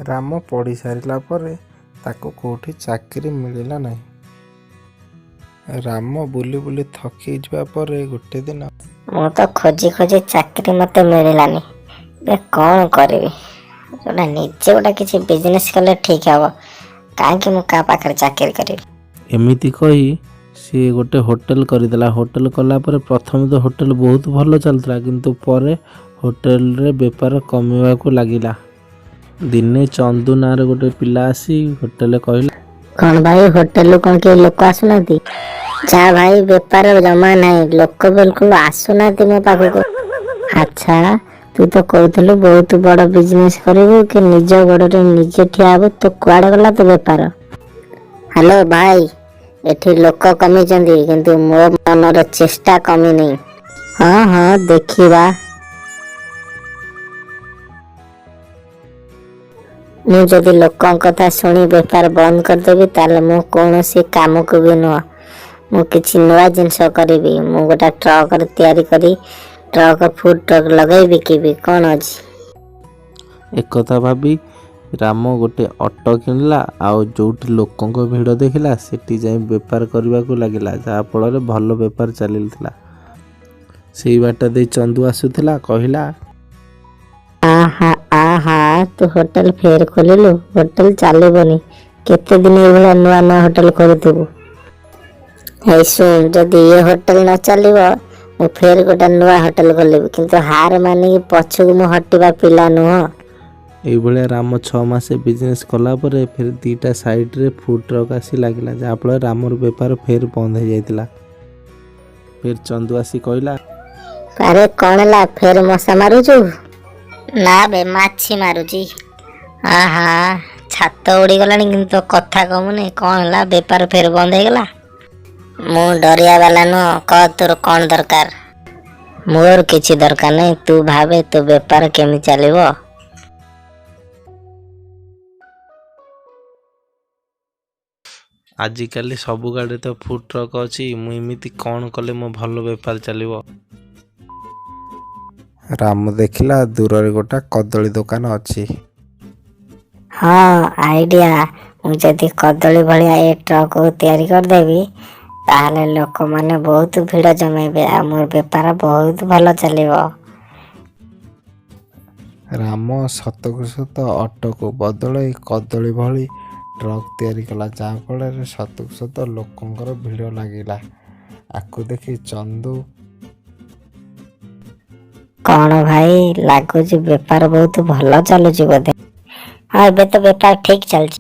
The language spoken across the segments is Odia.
ରାମ ପଢ଼ି ସାରିଲା ପରେ ତାକୁ କେଉଁଠି ଚାକିରି ମିଳିଲା ନାହିଁ। ରାମ ବୁଲି ବୁଲି ଥକି ଯିବା ପରେ ଗୋଟେ ଦିନ ମୁଁ ତ ଖୋଜି ଖୋଜି ଚାକିରି ମୋତେ ମିଳିଲାନି, ଏବେ କ'ଣ କରିବି? ଗୋଟେ ନିଜେ ଗୋଟେ କିଛି ବିଜନେସ୍ କଲେ ଠିକ୍ ହେବ। କାହିଁକି ମୁଁ କାହା ପାଖରେ ଚାକିରି କରିବି? ଏମିତି କହି ସିଏ ଗୋଟେ ହୋଟେଲ କରିଦେଲା। ହୋଟେଲ କଲା ପରେ ପ୍ରଥମେ ତ ହୋଟେଲ ବହୁତ ଭଲ ଚାଲୁଥିଲା, କିନ୍ତୁ ପରେ ହୋଟେଲରେ ବେପାର କମିବାକୁ ଲାଗିଲା। ଦିନେ ଚନ୍ଦୁ ନାଁରେ ଗୋଟେ ପିଲା ଆସି ହୋଟେଲରେ କହିଲା, କ'ଣ ଭାଇ, ହୋଟେଲରୁ କ'ଣ କେହି ଲୋକ ଆସୁନାହାନ୍ତି? ଯା ଭାଇ, ବେପାର ଜମା ନାହିଁ, ଲୋକ ବିଲକୁଲ ଆସୁନାହାନ୍ତି ମୋ ପାଖକୁ। ଆଚ୍ଛା, ତୁ ତ କହୁଥିଲୁ ବହୁତ ବଡ଼ ବିଜନେସ୍ କରିବୁ କି ନିଜ ଗୋଡ଼ରେ ନିଜେ ଠିଆ ହବୁ, ତୁ କୁଆଡ଼େ ଗଲା ତୋ ବେପାର? ହ୍ୟାଲୋ ଭାଇ, ଏଠି ଲୋକ କମିଛନ୍ତି କିନ୍ତୁ ମୋ ମନର ଚେଷ୍ଟା କମିନି। ହଁ ହଁ, ଦେଖିବା। ମୁଁ ଯଦି ଲୋକଙ୍କ କଥା ଶୁଣି ବେପାର ବନ୍ଦ କରିଦେବି, ତାହେଲେ ମୁଁ କୌଣସି କାମକୁ ବି ନୁହଁ। ମୁଁ କିଛି ନୂଆ ଜିନିଷ କରିବି। ମୁଁ ଗୋଟେ ଟ୍ରକରେ ତିଆରି କରି ଟ୍ରକ ଫୁଡ୍ ଟ୍ରକ୍ ଲଗାଇ ବିକିବି, କ'ଣ ଅଛି? ଏକଥା ଭାବି ରାମ ଗୋଟେ ଅଟୋ କିଣିଲା ଆଉ ଯେଉଁଠି ଲୋକଙ୍କ ଭିଡ଼ ଦେଖିଲା ସେଠି ଯାଇ ବେପାର କରିବାକୁ ଲାଗିଲା, ଯାହାଫଳରେ ଭଲ ବେପାର ଚାଲିଥିଲା। ସେଇ ବାଟ ଦେଇ ଚନ୍ଦୁ ଆସୁଥିଲା, କହିଲା, ଆହା ଆହା, ତୁ ହୋଟେଲ ଫେର ଖୋଲିଲୁ? ହୋଟେଲ ଚାଲିବନି। କେତେ ଦିନ ଏଇଭଳିଆ ନୂଆ ନୂଆ ହୋଟେଲ ଖୋଲୁଥିବୁ? ଏଇ ଶୁଣ, ଯଦି ଏ ହୋଟେଲ ନ ଚାଲିବ, ମୁଁ ଫେର ଗୋଟେ ନୂଆ ହୋଟେଲ ଖୋଲିବି, କିନ୍ତୁ ହାର ମାନିକି ପଛକୁ ମୁଁ ହଟିବା ପିଲା ନୁହଁ। ଏଇଭଳିଆ ରାମ 6 ମାସ ବିଜନେସ୍ କଲା ପରେ ଫେର 2ଟା ସାଇଡ଼ରେ ଫୁଡ୍ ଟ୍ରକ୍ ଆସି ଲାଗିଲା, ଯାହାଫଳରେ ରାମର ବେପାର ଫେର ବନ୍ଦ ହେଇଯାଇଥିଲା। ଫେର ଚନ୍ଦୁ ଆସି କହିଲା, ଆରେ କ'ଣ ହେଲା, ଫେର ମଶା ମାରୁଛୁ? ନା ବେ, ମାଛି ମାରୁଛି। ଆହା, ଛାତ ଉଡ଼ିଗଲାଣି କିନ୍ତୁ ତୋ କଥା କମୁନି। କ'ଣ ହେଲା, ବେପାର ଫେର ବନ୍ଦ ହେଇଗଲା? ମୁଁ ଡରିଆ ବାଲା ନୁହଁ, କହ ତୋର କ'ଣ ଦରକାର? ମୋର କିଛି ଦରକାର ନାହିଁ, ତୁ ଭାବେ ତୋ ବେପାର କେମିତି ଚାଲିବ। ଆଜିକାଲି ସବୁ ଗାଡ଼ିରେ ତ ଫୁଡ୍ ଟ୍ରକ୍ ଅଛି, ମୁଁ ଏମିତି କ'ଣ କଲେ ମୋ ଭଲ ବେପାର ଚାଲିବ? ରାମ ଦେଖିଲା ଦୂରରେ ଗୋଟା କଦଳୀ ଦୋକାନ ଅଛି। ହଁ, ଆଇଡ଼ିଆ। ମୁଁ ଯଦି କଦଳୀ ଭଳିଆ ଏ ଟ୍ରକକୁ ତିଆରି କରିଦେବି, ତାହେଲେ ଲୋକମାନେ ବହୁତ ଭିଡ଼ ଜମେଇବେ ଆଉ ମୋର ବେପାର ବହୁତ ଭଲ ଚାଲିବ। ରାମ ସତକୁ ସତ ଅଟୋକୁ ବଦଳାଇ କଦଳୀ ଭଳି ଟ୍ରକ୍ ତିଆରି କଲା, ଯାହାଫଳରେ ସତକୁ ସତ ଲୋକଙ୍କର ଭିଡ଼ ଲାଗିଲା। ଆକୁ ଦେଖି ଚନ୍ଦୁ, କ'ଣ ଭାଇ, ଲାଗୁଛି ବେପାର ବହୁତ ଭଲ ଚାଲୁଛି ବୋଧେ? ହଁ, ଏବେ ତ ବେପାର ଠିକ୍ ଚାଲିଛି।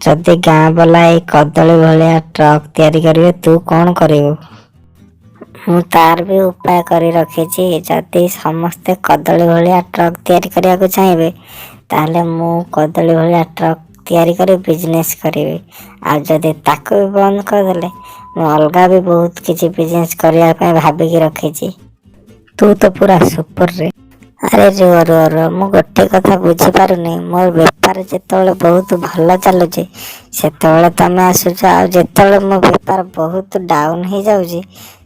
ଯଦି ଗାଁ ବାଲା ଏଇ କଦଳୀ ଭଳିଆ ଟ୍ରକ୍ ତିଆରି କରିବେ, ତୁ କ'ଣ କରିବୁ? ମୁଁ ତାର ବି ଉପାୟ କରି ରଖିଛି। ଯଦି ସମସ୍ତେ କଦଳୀ ଭଳିଆ ଟ୍ରକ୍ ତିଆରି କରିବାକୁ ଚାହିଁବେ, ତାହେଲେ ମୁଁ କଦଳୀ ଭଳିଆ ଟ୍ରକ୍ ତିଆରି କରି ବିଜନେସ୍ କରିବି। ଆଉ ଯଦି ତାକୁ ବି ବନ୍ଦ କରିଦେଲେ, ମୁଁ ଅଲଗା ବି ବହୁତ କିଛି ବିଜନେସ୍ କରିବା ପାଇଁ ଭାବିକି ରଖିଛି। ତୁ ତ ପୁରା ସୁପରରେ। ଆରେ ରୁହ ରୁହ ରୁହ, ମୁଁ ଗୋଟେ କଥା ବୁଝିପାରୁନି। ମୋର ବେପାର ଯେତେବେଳେ ବହୁତ ଭଲ ଚାଲୁଛି, ସେତେବେଳେ ତମେ ଆସୁଛ, ଆଉ ଯେତେବେଳେ ମୋ ବେପାର ବହୁତ ଡାଉନ୍ ହେଇଯାଉଛି,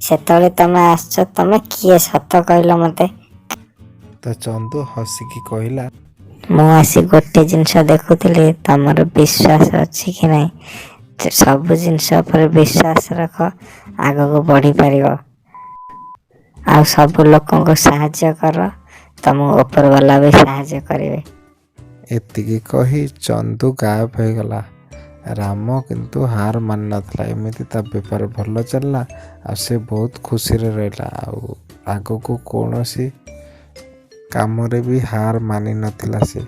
ସେତେବେଳେ ତମେ ଆସୁଛ। ତମେ କିଏ, ସତ କହିଲ ମୋତେ? ତ ଚନ୍ଦୁ ହସିକି କହିଲା, ମୁଁ ଆସି ଗୋଟେ ଜିନିଷ ଦେଖୁଥିଲି ତମର ବିଶ୍ୱାସ ଅଛି କି ନାହିଁ। ସବୁ ଜିନିଷ ଉପରେ ବିଶ୍ୱାସ ରଖ, ଆଗକୁ ବଢ଼ିପାରିବ। ଆଉ ସବୁ ଲୋକଙ୍କୁ ସାହାଯ୍ୟ କର, ତମକୁ ଉପରବାଲା ବି ସାହାଯ୍ୟ କରିବେ। ଏତିକି କହି ଚନ୍ଦୁ ଗାୟବ ହେଇଗଲା। ରାମ କିନ୍ତୁ ହାର ମାନିନଥିଲା। ଏମିତି ତା ବେପାର ଭଲ ଚାଲିଲା ଆଉ ସେ ବହୁତ ଖୁସିରେ ରହିଲା, ଆଉ ଆଗକୁ କୌଣସି କାମରେ ବି ହାର ମାନିନଥିଲା ସେ।